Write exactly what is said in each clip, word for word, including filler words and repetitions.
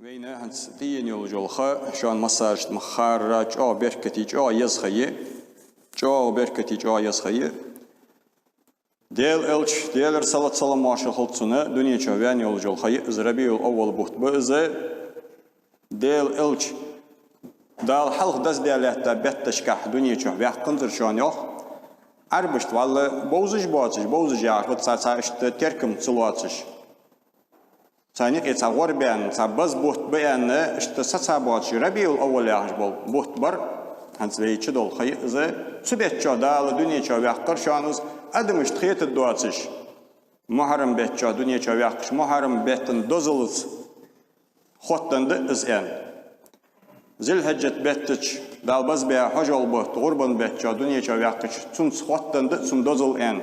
Вайна хӀанз тӀаена йолаш йола ха, шоана массанена ма харра, чӀоагӀа беркате, чӀоагӀа еза ха я, чӀоагӀа беркате, чӀоагӀа еза ха я. Даьла Элча, Даьлера салот-салам-моаршал хилда цунна, дунен чу ваьнна йолаш йола ха я из, РабиӀул-Аввал бутт ба из. Даьла Элча Дала хьалха даздаь лаьтта бетташкахь дунен чу ваьккханзар шоана, йоах. Ӏарбашта валла бовзаш боацаш, бовзаш яхар фуд, цхьа-цхьа иштта теркам ца лоацаш. Царна юкъе цхьа гӀор баьнна, цхьа база бутт ба аьнна, иштта сацабоацаш, РабиӀул-Аввал яхаш бола бутт бар, хӀанз вай чу дола ха я из. Цу бетта чу Дала дунен чу ваьккхар шоана из, адамашта хетаргдоацаш, Мухьаррам бетта чу дунен чу ваьккхача, Мухьаррам бетта дозалца хоттаденна да из аьнна. Зуль-Хьиджат бетта чу, Дала базбаь хьажол бутт, гӀурбан бетта чу дунен чу ваьккхача, цунца хоттаденна да цун дозал аьнна.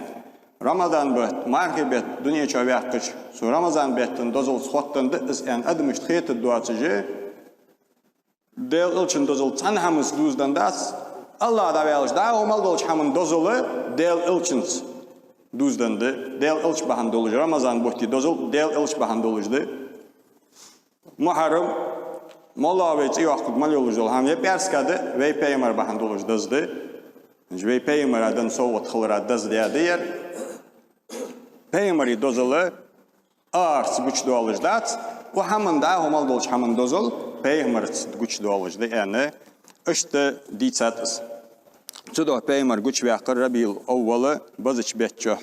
Рамазан бетта, мархий бетта дунен чу ваьккхача, цу Рамазан бетта дозалца хоттаденна да из аьнна, адамашта хетаргдоацаш, Даьла Элчан дозал цхьан хӀаманца дузаденна дац, АллахӀ дӀаваьлча дӀахо мел долча хӀаман дозал Даьла Элчанца дузаденна да. Даьла Элча бахьан долаш Рамазан бутта дозал Даьла Элча бахьан долаш да. Мухьаррам, моллагӀа вай цӀи йоаккхаргйолаш дола хӀама, е пӀаьраска да, вай Пайхамар бахьан долаш даза да. Значит, вай Пайхамара денна совгӀат хилара даздаь да ер. Пайхамара дозал арахьарца гучадоалаш дац, укх хӀаман дӀахо мел долча хӀаман дозал Пайхамарца гучадоалаш да аьнна, иштта дийцад из. Цудухьа Пайхамар гучаваьккхар РабиӀул-Аввала базача бетта чу,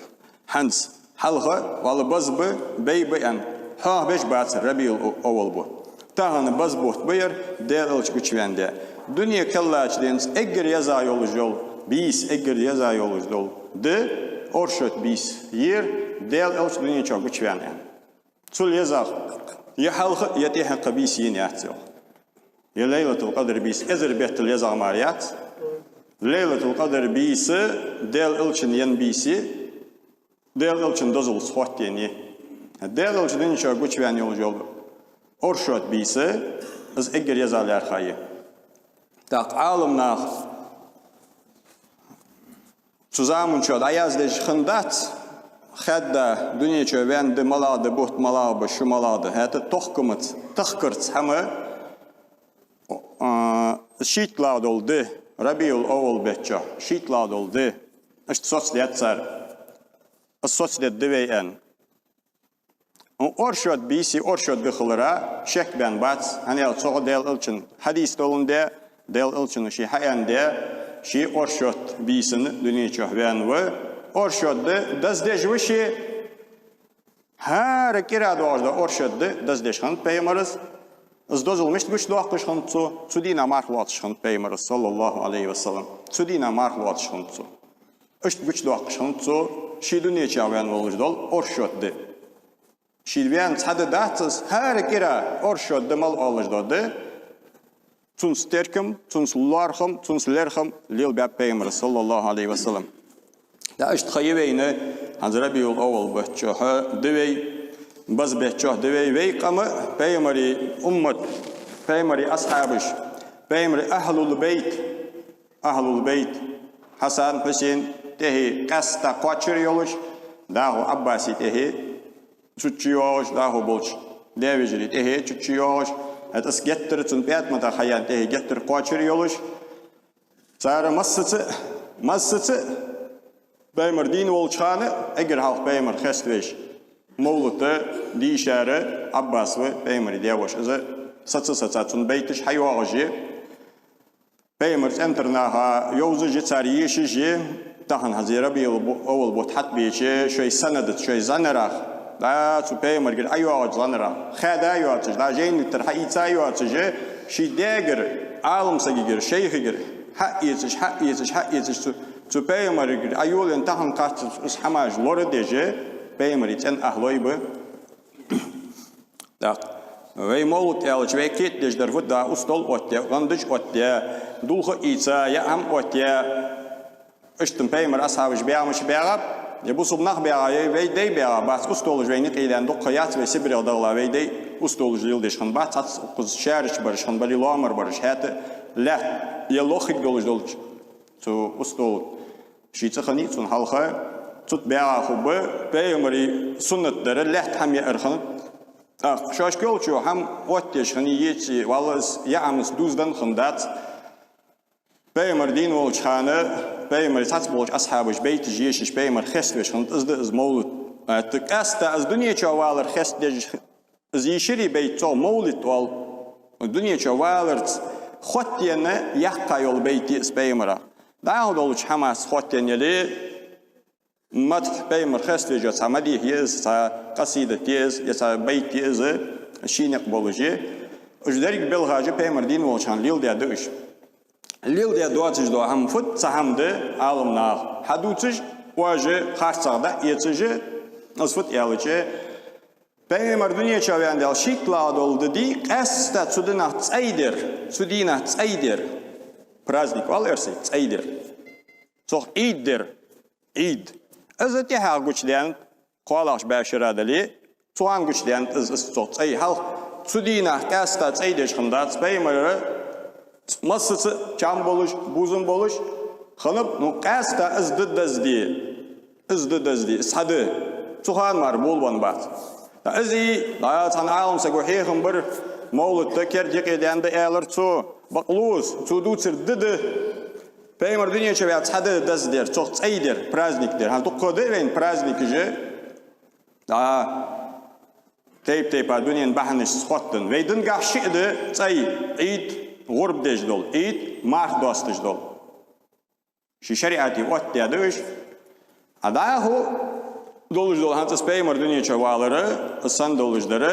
хӀанз хьалха валла база ба, бай ба аьнна, хьоахабеш бацар РабиӀул-Аввал бутт. Тахан база бутт ба ер, Даьла Элча гучаваьнна да. Дуне кхеллача денз эггара еза йолаш йола бийса, эггара еза йолаш дола ди оршот бийса я ер, Даьла Элча дунен чу гучаваьнна аьнна. Цул езагӀа е хьалха, е тӀехьа кхы бийса енна яц, йоах. Е Лайлатул-Къадр бийса эзар беттал езагӀа мара яц. Лайлатул-Къадр бийса Даьла Элчана енна бийса я, Даьла Элчан дозалца хоттаенна я. Даьла Элча дунен чу гучаваьнна йолаш йола оршот бийса, из эггара еза лаьрхӀа я. ТӀаккха Ӏаламнаха цу заман чу дӀаяздеш хиннадац, хаьдда дунен чу ваьнна ди малагӀа да, бутт малагӀа ба, шу малагӀа да, хӀаьта тохкамца, тахкарца хӀама, а, шийтталагӀа дола ди, РабиӀул-Аввал бетта чу шийтталагӀа дола ди, иштта соцадаьд цар. Из соцадергда вай аьнна. Оршот бийса оршот ди хилара шек баьнна бац, хӀана аьлча цох Даьла Элчан хьадис доландаь, Даьла Элчано ше хьааьннадаь, ше оршот бийсан дунен чу ваьнна ва, оршот ди даздеш ва ше. ХӀара кӀира доагӀаш дола оршот ди даздеш хиннад Пайхамара. Из дозал мишта гучадоаккхаш хиннад цо, цу дийнахьа марха лоацаш хиннад Пайхамар, саллаллахӀу Ӏалайхи ва саллам. Цу дийнахьа марха лоацаш хиннад цо. Иштта гучадоаккхаш хиннад цо, ше дунен чу ваьнна волаш дола оршот ди. Ше ваьнна цхьа ди дац из, хӀара кӀира оршот ди мел оалаш дола ди, цунца теркам, цунца лоархӀам, цунца лерхӀам лелабаьб Пайхамара, саллаллахӀу Ӏалайхи ва саллам. ТӀаккха иштта ха я вайна, хӀанз РабиӀул-Аввал бетта чу ди вай, база бетта чу ди вай, вай къам, Пайхамара уммат, Пайхамара асхьабаш, Пайхамара ахӀлул-байт, ахӀлул-байт, Хьасан, Хьусен тӀехье къаьстта кхоачара йолаш, дӀахо Ӏаббаса тӀехье чу-чу йоагӀаш, дӀахо болча даь-вежарий тӀехье чу-чу йоагӀаш, хӀаьта из геттара цун ПаьтӀамата хьаяьнна тӀехье геттара кхоачара йолаш, цар массаза, массаза Пайхамар дийна волча хана, эггара хьалха Пайхамар хеставеш, мовлат дийшар Ӏаббас ва, Пайхамара даь-воша. Из саца-саца цун байташ хьайоагӀаш я. Пайхамара цӀентара наха йовзаш я, цар ешаш я, тахан хӀанз РабиӀул-Аввал бутт хьатӀабеча, шоай санадаца, шоай зӀанарах, дӀа цу Пайхамарагара ӀойоагӀача зӀанарах, хаьда йоацаш, дӀа жайнаттара хьаийца йоацаш, ший даьгара, Ӏалам сагагара, шайхагара хьаэцаш, хьаэцаш, хьаэцаш, цу, цу Пайхамарагара Ӏойолаенна тахан кхаччалца уж хӀамаш лорадеш, Пайхамара цӀен ахӀлой ба. ТӀаккха вай мовлат аьлча, вай кхетадеш дар фуд, дӀа устол оттадаь, гӀандаш оттадаь, дулх а ийца, яа хӀама оттадаь, иштта Пайхамара асхьабаш баьгӀа мича баьгӀаб, е бусалба нах баьгӀа, е вай дай баьгӀа бац, устолаш вайна юкъе даьнна дукха ха яц, вай Сибрех дахале вай дай устолаш леладеш хиннабац, цхьацца укхаза шаьрача бараш хиннабале, лоамара бараш, хӀаьта лаьтта е лоххиг долаш долча цу устолга ший цӀи хиннай цун хьалха, цу тӀа баьгӀа хургба, Пайхамара суннат дар лаьтта хӀама яар хиннад, ТӀаккха шоашка йолча хӀама оттаеш хинна еце, валлахӀи, из яа хӀама из дуздан хиннадац. Пайхамар дийна волча хана, пайхамара цхьацца болча асхьабаша байташ ешаш, пайхамар хеставеш хиннад, из да из мовлид. ТӀаккха къаьстта из дунен чу валар хестадеш, из йийшарий байт, цох мовлид оал. Дунен чу валарца хоттаенна яьккха йола байт я из пайхамара. ДӀахо долча хӀамаца хоттаенна яле, мадхь, пайхамар хеставеш йола цхьа мадихь я из, цхьа къасидат я из, е цхьа байт я из, ший никъ болаш я. Уж деррига белхаш пайхамар дийна волча хана леладаь да уж. Леладаь доацаш дола хӀама фуд, цхьа хӀама да Ӏаламнаха хьадувцаш, оаш харцахьа дӀаэцаш, из фуд аьлча, пайхамар дунен чу ваьнна Даьла шийтталагӀа дола ди да, къаьстта цу дийнахьа цӀай дар, цу дийнахьа цӀай дар. Праздник оал эрсий, цӀай дар. Цох Ӏид дар. Ӏид. Из тӀехьагӀа гучадаьннад, кхоалагӀча бӀаьшера дале, цу хана гучадаьннад из, из цох цӀай. Хьалха цу дийнахьа къаьстта цӀай деш хиннадац пайхамара, массаза чам болаш, бувзам болаш хиннаб, ну, къаьстта из да дезаде. Из да дезаде, из цхьа да. Цу хана мара болабенна бац. ТӀаккха из, дӀа цхьан Ӏаламсаго хьехам бир, мовлид да керда юкъе даьнна да аьлар цо, бакъ лув из, цо дувцар да да. Пайхамар дунен чу ваь цхьа да дезадар, цох цӀай дар, праздник дар. ХӀанз дукха да вайна праздникаш, дӀа тайп-тайпара дунен бахьанашца хоттаденна. Вай динагахьа шиъ да цӀай: Ӏид, гӀурба деш дола, Ӏид, марха досташ дола. Ший шариӀате оттадаь да уж. А дӀахо долаш дола хӀанз из пайхамар дунен чу валар, из санна долаш дар,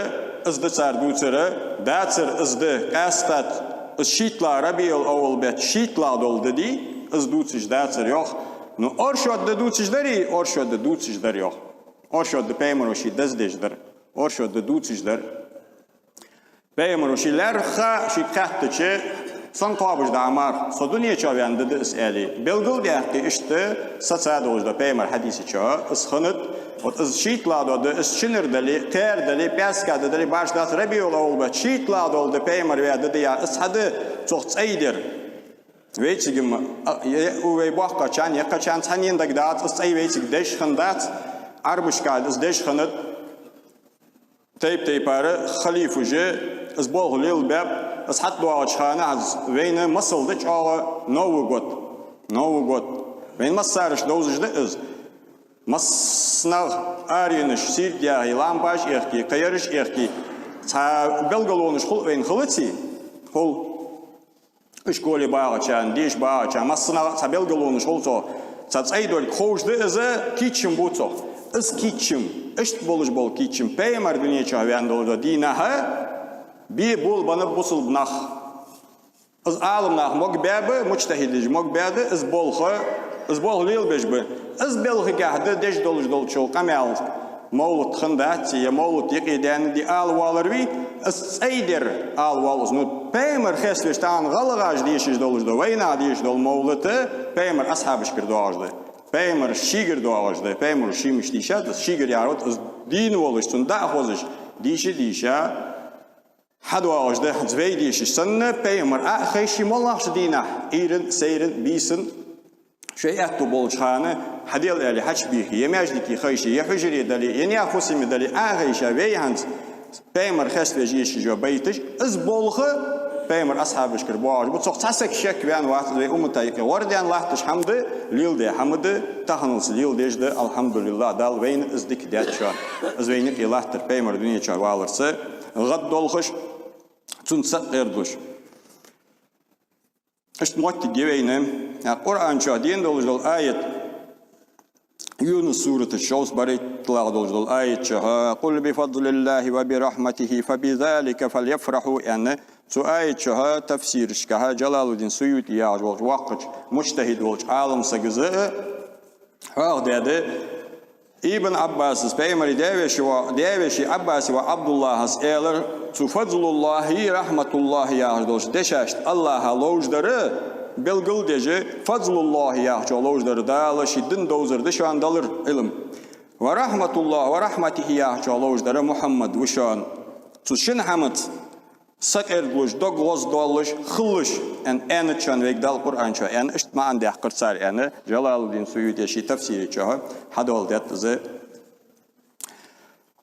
из да цар дувцар, дацар из да, къаьстта из шийтталагӀа РабиӀул-аввал бетта шийтталагӀа дола ди да, из дувцаш дацар йоах. Ну, оршот ди дувцаш дарий, оршот ди дувцаш дар йоах. Оршот ди пайхамаро ше дездеш дар, оршот ди дувцаш дар. Пайхамаро ше лаьрхӀа шийга хаьттача, сенна кхоабаш да Ӏамар, со дунен чу ваьнна ди да из аьле, белгалдаьккхе иштта саца долаш да пайхамара хьадиса чу, из хиннад, вот из шийтталагӀа дола ди, из шинара дале, кхера дале, пӀаьраска ди дале, башха дац, РабиӀул-аввал бетта шийтталагӀа дола ди пайхамар ваь ди да яхар, из цхьа да, цох цӀай дар. Вайцига-м, а, е, у вай боккхагӀчарна, еккхагӀчарна цхьаннена дагадоагӀац, из цӀай вайцига деш хиннадац, Ӏарбашка из деш хиннад. Тайп-тайпара халифаша из болх лелабаьб, из хьатӀадоагӀача хана, хӀанз вайна масал да чӀоагӀа Новый год. Новый год. Вайна массарашта довзаш да из. Массанахьа аренаш, сийрда яхе, лампаш а яхе, кхыяраш а яхе, цхьа белгалонаш хул вайна, хилаций? Хул. Ишколе багӀачарна, деша багӀачарна, массанахьа цхьа белгалонаш хул цох. Цхьа цӀай долга ховш да из, кийчам бу цох. Из кийчам, иштта болаш бола кийчам, пайхамар дунен чу ваьнна долча дийнахьа бе болабеннаб бусалба нах. Из Ӏаламнаха могабаьб, муджтахӀидаша могабаьб, из болх, из болх лелабеш ба. Из белхагахьа да деш долаш долча къамаьлага мовлид хиннадац, е мовлид юкъе даьнна ди ала воалар вий, из цӀай дар ала воал из. Ну, пайхамар хеставеш, тахан гӀалгӀаша дешаш долаш дола, вайнаха дешаш дола мовлид пайхамара асхьабашкара доагӀаш да. Пайхамара шийгара доагӀаш да. Пайхамаро ше мишта дийшад, из шийгара яхар да, из дийна волаш, цунна дӀахозаш, дийша, дийша хьадоагӀаш да, хӀанз вай дешаш санна, пайхамар Ӏо а хайша, моллагӀча дийнахьа, Ӏуйран, сайран, бийсан, шоай аьттув болча хана, хьаделла аьле, хьачубийхе, е маьждиге хайша, е хьужаре дале, е наьха фусаме дале, Ӏо а хайша, вай хӀанз пайхамар хеставеш ешаш йола байташ, из болх пайхамара асхьабашкара боагӀаш ба, цох цхьа саг шек ваьнна вац, из вай уммата юкъе гӀордаьнна латташ хӀама да, леладаь хӀама да, таханалца леладеш да, алхьамдулиллахӀ, Дала вайна из дика даьд шоана. Из вайна юкъе латтар пайхамар дунен чу валарца гӀаддолхаш, цунца сакъердалуш. Иштта моттиг я вайна, а, Къуръан чу денна долаш дола аят, Юнус сурата шовзткъеи барайтталагӀа долаш дола аят чу, «قل بفضل الله وبرحمته فبذلك فليفرحوا», аьнна, цу аят чу тафсирашкахьа Джалалуддин Суюти яхаш волча воккхача муджтахӀид волча Ӏаламсага из а хьоахадаьд, Ибн Ӏаббаса, пайхамара даь-веший воӀ, даь-веший Ӏаббаса воӀ Ӏабдуллахьас аьлар, цу «فضل الله ورحمة الله» яхаш долча дешашта АллахӀа ловш дар белгалдеш, «فضل الله» яхачох ловш дар Дала ший дин довзар да шоана далар Ӏилма. «ورحمة الله ورحمته» яхачох ловш дар Мухьаммад ва шоана. Цу шин хӀамаца сакъердалуш, дог гӀоздоаллаш хилалаш, аьнна, аьннад шоана вайга Дала Къуръан чу, аьнна, иштта маӀан даьккхар цар, аьнна, Джалалуддин Суюте ший тафсира чу хьадоаладаьд из.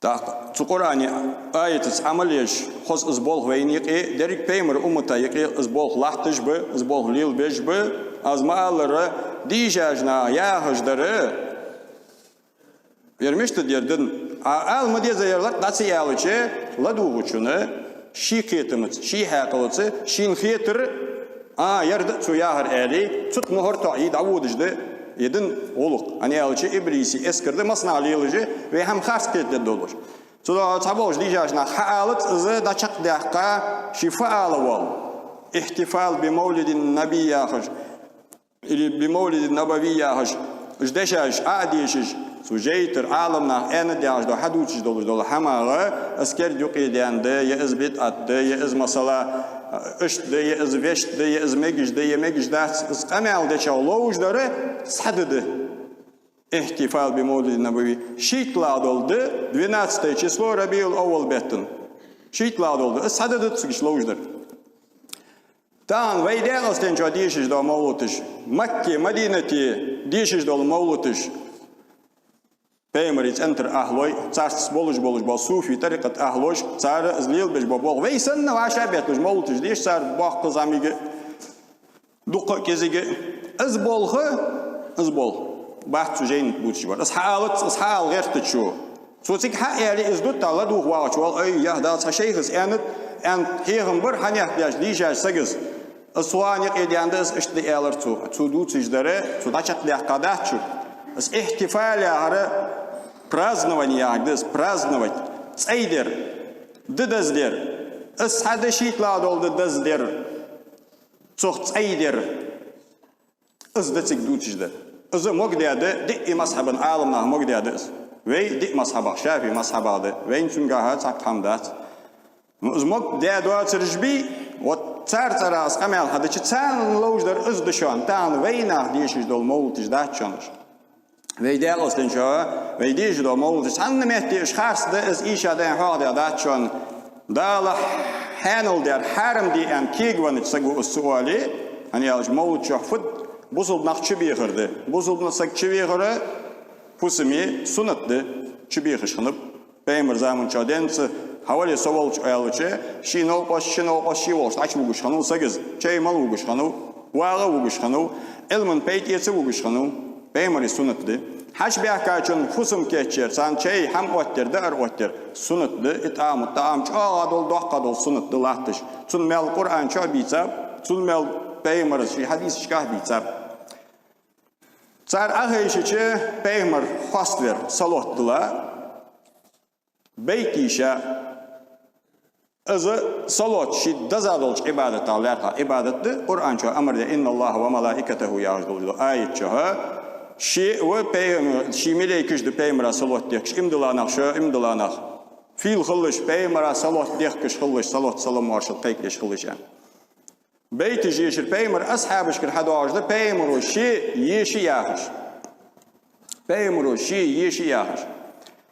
ТӀаккха цу Къуръана аятаца Ӏамал еш, хоза из болх вайна юкъе, деррига пайхамара уммата юкъе из болх латташ ба, из болх лелабеш ба. Аз ма аллара, дийшача наха яхаш дар, ер мишта да ер дин? Ӏа ала ма деза, ер лакха дӀа ца аьлча, ладувгӀачунна ший кхетамца, ший хьаькъалца, шийна хетар, а, ер да цо яхар аьле, цу тӀа мухӀар тоӀае дӀаводаш да ер дина гӀулакх. ХӀана аьлча, иблиса эскар да массанахьа лелаш, вай хӀама харц кхетадергдолаш. Цудухьа цхьаболча дийшача наха хьаалац из дӀачакхдаьккха, ший фу ала воал. احتفال بمولد النبي яхаш, или بمولد النبوي яхаш, уж дешаш Ӏо а дешаш, цу жайтар Ӏаламнаха аьннад яхаш дола, хьадувцаш долаш дола хӀамах, из керда юкъе даьнна да, е из бидӀат да, е из, масала, иштта да, е из вешта да, е из мегаш да, е мегаш дац, из къамаьл дечох ловш дар цхьа ди да. احتفال بمولد النبوي. ШийтталагӀа дола ди, двенадцатое число РабиӀул-Аввал бетта. ШийтталагӀа дола ди, из цхьа ди да цига ловш дар. Тахан вай даькъалцӀенгахьа дешаш дола мовлаташ, Макке, Мадинате дешаш дола мовлаташ, пайхамара цӀен тӀара ахьлой, царца болаш, болаш бола суфий тӀарикъата ахьлош, цар из лелабеш бола болх, вай санна вӀашагӀбетталуш мовлаташ деш, цар боккха зӀамига, дукха кӀезига. Из болх, из болх бац цу жайна тӀа бувцаш бар. Из хьаалац, из хьаала гӀертачо. Цо цига хьааьле, из дутта ладувгӀа вагӀача вал, ай, яхь, Дала цхьа шайхас аьннад, аьнна хьехам бар хьанехк деш дийшача сагас. Из цу хана юкъе даьнна да, из иштта да аьлар цо. Цо дувцаш дар, цо дӀачакхдаьккха дац чура. Из ихтифал яхар празднование яхар да из, праздновать, цӀай дар, ди даздер. Из цхьа ди, шийтталагӀа дола ди даздер, цох цӀай дар. Из да цига дувцаш дар. Из могадаь да, диъ мазхьаба Ӏаламнаха могадаь да из. Вай диъ мазхьабах, ШафиӀий мазхьабах да. Вайна цунгахьа цхьаккха хӀама дац. Ну, из могадаь доацараш бий, вот цар цӀерагӀа из къамаьл хьадича, царна ловш дар из да шоана, тахан вайнаха дешаш дола мовлаташ дац шоана уж. Вай даькъалцӀенгахьа вай дешаш дола мовлаташ, цхьанна метте уж харц да, из ийша дайна хьоахадаь дац шоана. Дала хьанал даьр, хьарам даь аьнна кегавеннача саго из ца оале, хӀана аьлча мовлат чухь фуд, бусалба нах чубехар да. Бусалба саг чувехар фусаме суннат да, чубехаш хиннаб. Пайхамара заман чухь денз хьавале со волча аьлча, ший новкъост, ший новкъост ший волча дӀачувугаш хиннав саг из, чай мала вугаш хиннав, вагӀа вугаш хиннав, Ӏилман пайда эца вугаш хиннав. Пайхамара суннат да. Хьачубаьхкачун фусам кийчъяр, царна чай, хӀама оттаяр, даар оттаяр суннат да. ИтӀаму тӀаӀам, чӀоагӀа дола, доккха дола суннат да латташ. Цун маьл Къуръан чу а бийцаб, цун маьл пайхамара ший хьадисашка а бийцаб. Цар Ӏохайшача, пайхамар хоаставаьр салот дилла, байт ийша, из салот ший деза долча Ӏибадатах лаьрхӀа Ӏибадат да. Къуръан чу амар да: «إن الله وملائكته» яхаш долаш дола аят чу, ше ва пайхамар, ший малейкаш да пайхамара салот дехкаш, иман дилла нах, шо иман дилла нах. Фийла хилалаш, пайхамара салот дехкаш хилалаш, салот-салам-моаршал кхайкадеш хилалаш аьнна. Байташ ешар пайхамара асхьабашкара хьадоагӀаш да, пайхамаро ше еша яхаш. Пайхамаро ше еша яхаш.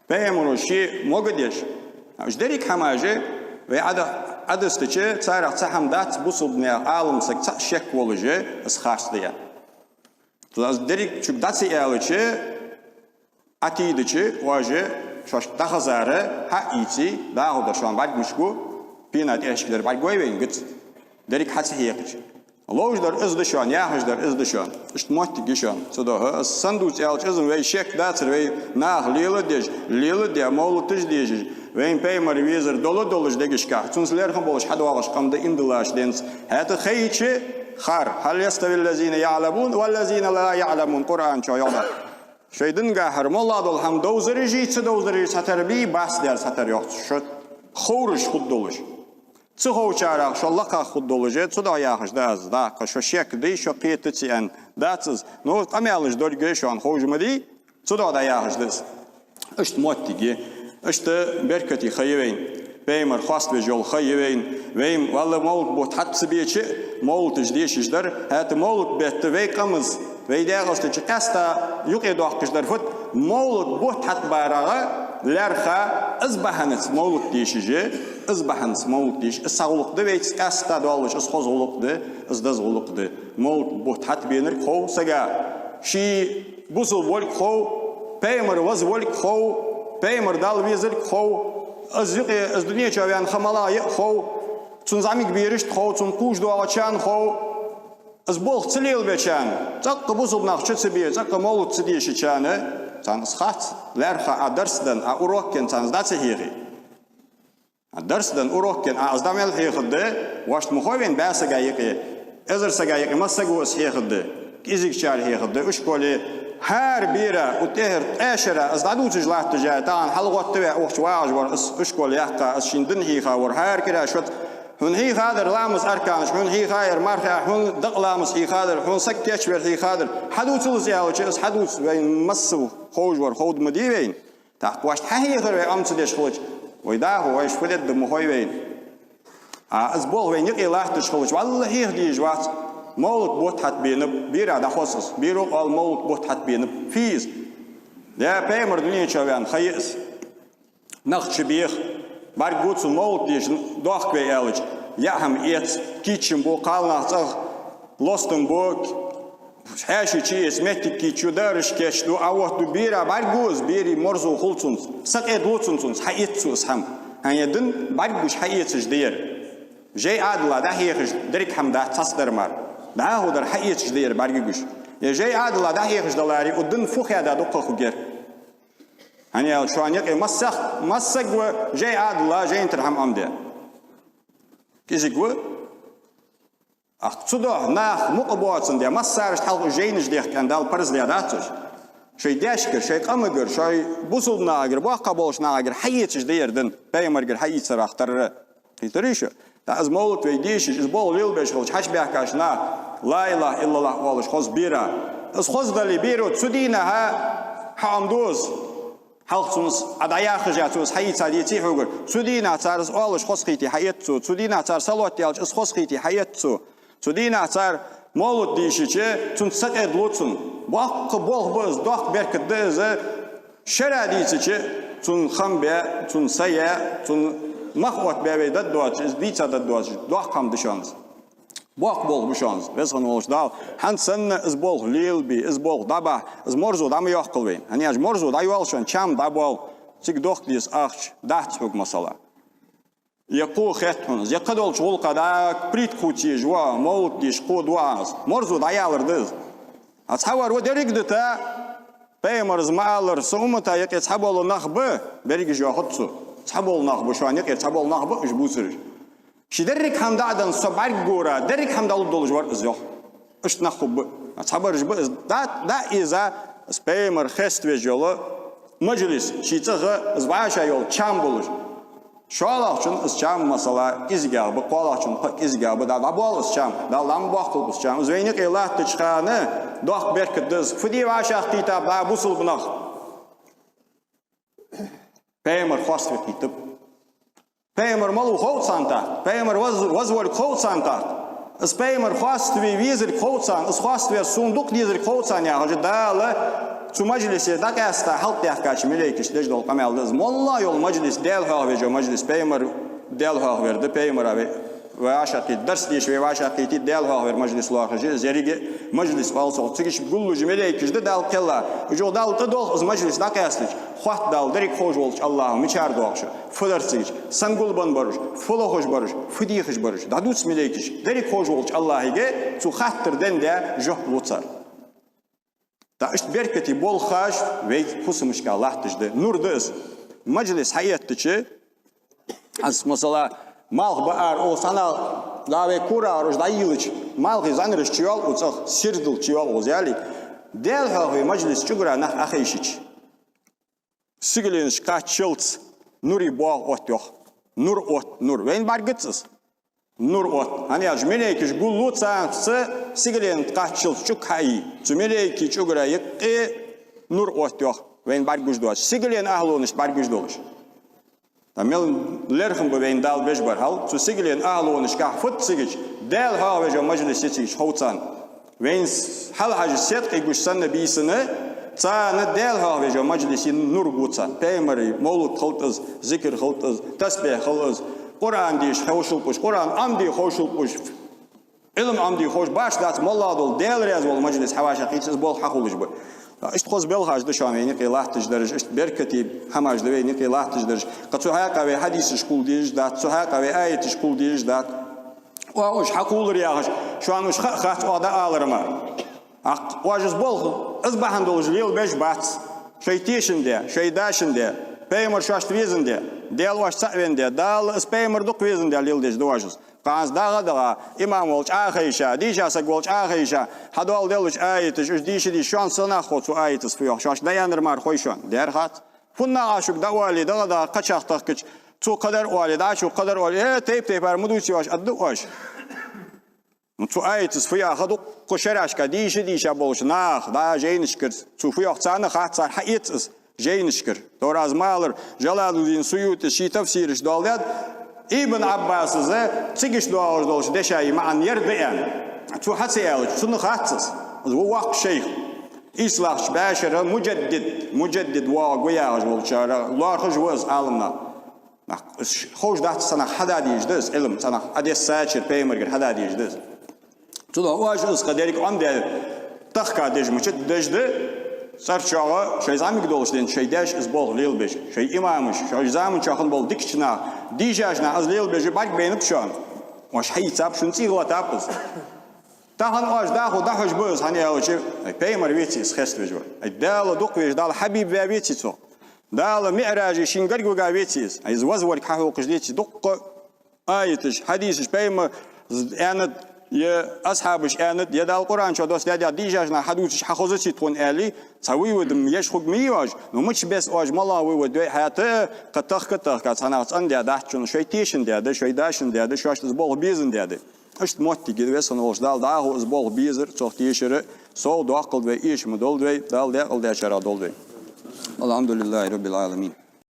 Пайхамаро ше могадеш. Уж деррига хӀамаш, вай Ӏода-, Ӏодистача, царех цхьа хӀама дац бусалба наьха Ӏалам саг цхьа шек волаш, из харц да аьнна. Цудухьа из деррига чуга дӀа ца аьлча, Ӏотийдача, вожаш шоашка дӀахазар хьаийце, дӀахо да шоана бӀаргашка, пена тӀехьашка дар бӀаргагой вайна гац. Деррига хьа ца хьекхача. Ловш дар из да шоана, яхаш дар из да шоана. Иштта моттиг я шоана. Цудухьа аз сенна дувц аьлча, из-м вай шек дацар, вай наха леладеш, леладе, мовлаташ дешаш, вайна пайхамар везар дола долаш дегашка, цунца лерхӀам болаш хьадоагӀаш къам да иман диллача денз. ХӀаьта хайча хар: «هل يستوي الذين يعلمون والذين لا يعلمون», Къуръан чу йоах. Шоай динагахьара моллагӀа дола хӀама довзараши ца довзараши цхьатарра бий, бац дар цхьатарра, йоах цо, шо ховраш хургдолаш. Ца ховчарах шо лакхагӀа хургдолаш, цудухьа яхаш да аз, дӀаккха шо шек дий, шо кхета ца аьнна дац из. Ну, къамаьлаш деррига шоана ховш ма дий, цудухьа дӀаяхаш да из. Иштта моттиг я. Иштта беркате ха я вайна. Пайхамар хоаставеш йола ха я вайна. Вай-м, валлахӀи, мовлат бутт хьатӀа ца беча, мовлаташ дешаш дар. ХӀаьта мовлат бетта вай къамаца, вай даькъалцӀенгахьа къаьстта юкъедоаккхаш дар фуд? Мовлат бутт хьатӀабарах лаьрхӀа, из бахьанаца мовлат дешаш, из бахьанаца мовлат дешаш, из цхьа гӀулакх да вайца къаьстта доаллаш, из хоза гӀулакх да, из деза гӀулакх да. Мовлат бутт хьатӀабенарг хов сага, ший бусалба волга хов, пайхамар веза волга хов, Пайхамар Дала везалга хов, из юкъе, из дунен чу ваьнна ха мел я а хов, цун зӀамига берашта хов, цун кхувш доагӀачарна хов, из болх ца лелабечарна, цӀаккха бусалба нах чу ца бе, цӀаккха мовлат ца дешачарна, царна из хац, лаьрххӀа Ӏа дарс денна, Ӏа урок енна царна из дӀа ца хьехе. Ӏа дарс денна, урок енна, Ӏа из дӀа мел хьехаргда, вешта ма хой вайна бӀаь сага юкъе, эзар сага юкъе масса саго из хьехаргда, кӀезигачара хьехаргда, ишколе хӀара бера, укх тӀехьара ткъаь шера из дӀадувцаш латташ а, тахан хьалгӀатта ваь укх чу вагӀаш вар, из ишкол яьккха, из шийна дин хьийха вар, хӀара кӀира шоца: хьона хьийхадар ламаза арканаш, хьона хьийхаяр мархий, хьона дакъа ламаза хьийхадар, хьона саг кийчвар хьийхадар, хьадувцал из аьлча, из хьадувц вайна массане ховш вар, ховргда ма дий вайна. ТӀаккха вешта хьахьехар вай Ӏомаца деш хилча, вай дӀахо вайша фу дергда ма хой вайна. А из болх вайна юкъе латташ хилча, валлахӀи, хьеха дезаш вац. Мовлат бутт хьатӀабенаб, бера дӀахоз из, беро оал мовлат бутт хьатӀабенаб. Фу я из? Е Пайхамар дунен чу ваьнна ха я из. Нах чубеха, бӀаргагу цунна, мовлат дийша дохк вай аьлча, яа хӀама эц, кийчам бу, кхалнах цӀагӀа лостам бу, хьаьший чуэца, моттиг кийчо, даараш кийчду, Ӏооттаду, бера бӀаргагу из, берий марзо хул цунца, сакъердалу цунна цунца, хьаэц цо из хӀама. ХӀана аьлча дин бӀаргагуш хьаэцаш да ер. Жай Ӏадала дӀахьехаш деррига хӀама дац цхьаццадар мара. ДӀахо дар хьаэцаш да ер бӀаргагуш. Е жай Ӏадала дӀахьехаш даларе, укх дина фу хьадаьд дукха хургьяр. ХӀана аьлча шоана юкъе массах, массаг ва жай Ӏадала жайнатӀара хӀама Ӏомаде. КӀезига ва. Ахча цу духьа нах мукъа боацандаь, массарашта хьалха уж жайнаш дехкан Дала парз даь дац уж. Шоай даьшкара, шоай къамагара, шоай бусалба нахагара, боккхий болча нахагара хьаэцаш да ер дин, Пайхамарагара хьаийцарах тарра. Кхийтарий шо? ТӀаккха из мовлат вай дешаш, из болх лелабеш хилча, хьаьша баьхкача наха ла илахӀа иллаллахӀ оалаш хоза бера. Из хоза дале, беро цу дийнахьа хьаӀомаду из. Хьалха цунца Ӏа дӀаяххаш а, цо из хьаийца деций хьогара. Цу дийнахьа цар из оалаш хоза кхийте хьаэц цо. Цу дийнахьа цар салот аьлча, из хоза кхийте хьаэц цо. Цу дийнахьа цар мовлат дийшача, цунца сакъердалу цунна. Боккха болх ба из, доккха беркат да из. Шера дийцача, цунна хам бе, цунна са е, цунна мах оттабе вай дад доацаш, из дийца дад доацаш, доккха хӀама да шоана из. Боккха болх ба шоана из, Веза хинна волча Дала. ХӀанз санна из болх лелабе, из болх дӀабахьа, из марзо дӀа ма йоаккхалва вайна. ХӀана аьлча марзо дӀайоал шоана, чам дӀабоал, цига дохка деза ахча дац хьога, масала. Е кхо хет хьона из, е кхыдолча гӀулакха дӀа притк хувца езаш ва, мовлат деш кхо ду Ӏа из. Марзо дӀаялар да из. А цхьавар ва деррига дита, Пайхамара ма аллара, са уммата юкъе цхьабола нах ба, берригаш йоахац цо. Цхьабола нах ба, шоана юкъера цхьабола нах ба уж бувцараш. Ший деррига хӀама дӀа а денна, со бӀаргагора, деррига хӀама дӀалургдолаш вар из, йоах. Иштта нах хургба. Цхьабараш ба из дӀа, дӀа а ийза, из Пайхамар хеставеш йола мажлис, ший цӀагӀа из вӀашагӀйола чам болаш. ШоллагӀчун из чам, масала, кӀезигагӀа ба, кхоалагӀчун кхы а кӀезигагӀа ба, дӀа, дӀабоал из чам, Дала дӀа ма боаккхалба из чам. Из вайна юкъе латтача хана доккха беркат да из. Фу де вӀашагӀкхийтаб дӀа бусалба нах? Пайхамар хоаставе кхийттаб. Пайхамар малав хов царна тӀаккха, Пайхамар ваз-, вазвалга хов царна тӀаккха. Из Пайхамар хоаставе везалга хов царна, из хоаставе сона дукха дезалга хов царна, яхаш, Дала цу мажлисе дӀакъаьста хьалтӀадаьхкача малейкашта деш дола къамаьл да из. МоллагӀа йола мажлис, Даьла хьоахавеш йола мажлис, Пайхамар Даьла хьоахавар да, Пайхамара вай вӀашагӀкхийтта, дарс деш вай вӀашагӀкхийтте, Даьла хьоахавар мажлис лоархӀаш я из, еррига мажлис оал цох. Цига чу гуллуш малейкаш да Дала кхелла. Уж Дала тӀадоалх из мажлис дӀакъаьстача, хоатт Дала деррига ховш волча АллахӀа, мичара доагӀа шо, фу дар цига чу, сенна гулбенна бар уж, фу лохаш бар уж, фу дехаш бар уж. ДӀадувц малейкашка, деррига ховш волча АллахӀага цу хаттара денна жоп лу цар. ТӀаккха иштта беркате болхаш вай фусамашка латташ да. Нур да из. Мажлис хьаэттача, аз, масала, малх ба ара, оцу цхьана дӀа вай курагӀа уж дӀайийлача, малхий зӀанараш чуйоал укх цӀагӀа, сирдал чуйоал укхаза, яле. Даьла хьоахаве мажлис чӀугара нах Ӏохайшача, сигаленаш кхаччалца нурий боагӀа отт, йоах. Нур отт, нур. Вайна бӀаргагац из. Нур отт. ХӀана аьлча малейкаш гуллу царца, сигален кхаччалца чӀуг хьаий. Цу малейкий чӀугара юкъе нур отт, йоах. Вайна бӀаргагуш доацаш, сигален ахӀлонашта бӀаргагуш долаш. ТӀаккха мел лерхӀам ба вайна Дала беш бар хьал, цу сигален ахӀлонашка фуд цига чу, Даьла хьоахавеш йола мажлис я цига чу, хов царна. Вайна с-, хьалхьажа седкъий гуш санна бийсанна, царна Даьла хьоахавеш йола мажлис я, нур гу царна. Пайхамара мовлат хилда из, зикар хилда из, тасбихь хилда из, Къуръан деша ховшалба уж, Къуръан Ӏомаде ховшалба уж, Ӏилма Ӏомаде ховш баш дац, моллагӀа дола, Даьла раьза вола мажлис хьавӀашагӀкхийтача, из болх хьахулаш ба. Иштта хоза белхаш да шоана вайна юкъе латташ дараш, иштта беркате хӀамаш да вайна юкъе латташ дараш. Кхы цу хьакъехьа вай хьадисаш кхувла дезаш дац, цу хьакъехьа вай аяташ кхувла дезаш дац. Оа уж хьакхувлар яхаш, шоана уж ха а хац, оаха дӀаалар мара. ТӀаккха оаш из болх, из бахьан долаш лелабеш бац. Шоай тешан де, шоай дашан де, пайхамар шоашта везан де, Даьла оаш цаӀ венна де, Дала из пайхамар дукха везан де леладеш да оаш из. Кхы хӀанз дагӀа а дагӀа, имам волча Ӏохайша, дийша саг волча Ӏохайша, хьадоаладаьлча аяташ, уж дийша-дийша, шоана са нах хов цу аятаца фу йоах, шоашта дӀааьннар мара хой шоана, дера хац. ФуннагӀа шуга дӀаоале, дагӀа-дагӀа кхычах тахкача, цо кхыдар оале, дӀачо кхыдар оале, э, тайп-тайпара ма дувций оаш, аргда оаш. Ну, цу аятаца фу йоах дуккха шерашка дийша-дийша болча наха, дӀа жайнашкара, цо фу йоах царна хац, цар хьаэц из жайнашкара. Дора аз ма аллара, Жалалуддин Суютис ший тафсираш доаладаьд, Ибн Ӏаббаса цига иштта доагӀаш долча дешай маӀан ер да аьнна. Цо хьа ца аьлча, цунна хац из. Из ва воккха шайх. Ислагӏча бӀаьшера муджаддид, муджаддид воагӀа гу яхаш волчара лоархӀаш ва из Ӏаламнах. Нах, ш-, ховш дац, цхьа нах хьада дезаш да из, Ӏилма, цхьа нах Ӏодессачара пайхамаргара хьада дезаш да из. Цудухьа оаш из кхы деррига Ӏомадаь, тахка деш мичад деш да, цӀерчоагӀа шоай зӀамига долаш денз шоай даьша из болх лелабеш, шоай имамаш, шоай заман чу хинна бола дикача наха, дийшача наха из лелабеш бӀаргабайнаб шоана. Оаш хьаийцаб, шун цӀий гӀалатаб из. Тахан оаш дӀахо дӀахьош ба из, хӀана аьлча, ай, пайхамар веций из хеставеш вар. Ай, Дала дукха везаш, Дала хьабиб ваь веций цо. Дала миӀражи шийна гарга вига веций из. Ай, из вазварг хьахьокхаш деций дуккха аяташ, хьадисаш, пайхамара аьннад, е асхьабаша аьннад, е Дала Къуръан чу доссадаьд, е дийшача наха хьадувцаш хьахозаций тхона аьле, цхьа вывод еш хургья оаш, ну мича беса оаш малагӀа вывод ве хьаьта, кхы тахка-тахка цхьа нах цӀендаь дац шоана, шоай тешан де да, шоай дашан де да, шоашта из болх безан де да. Иштта моттиг я веза хинна волча Дала дӀахо из болх безар, цох тешар совдоаккхалда вай, эша ма долда вай, Дала даькъала дечарех долда вай. الحمد لله رب العالمين.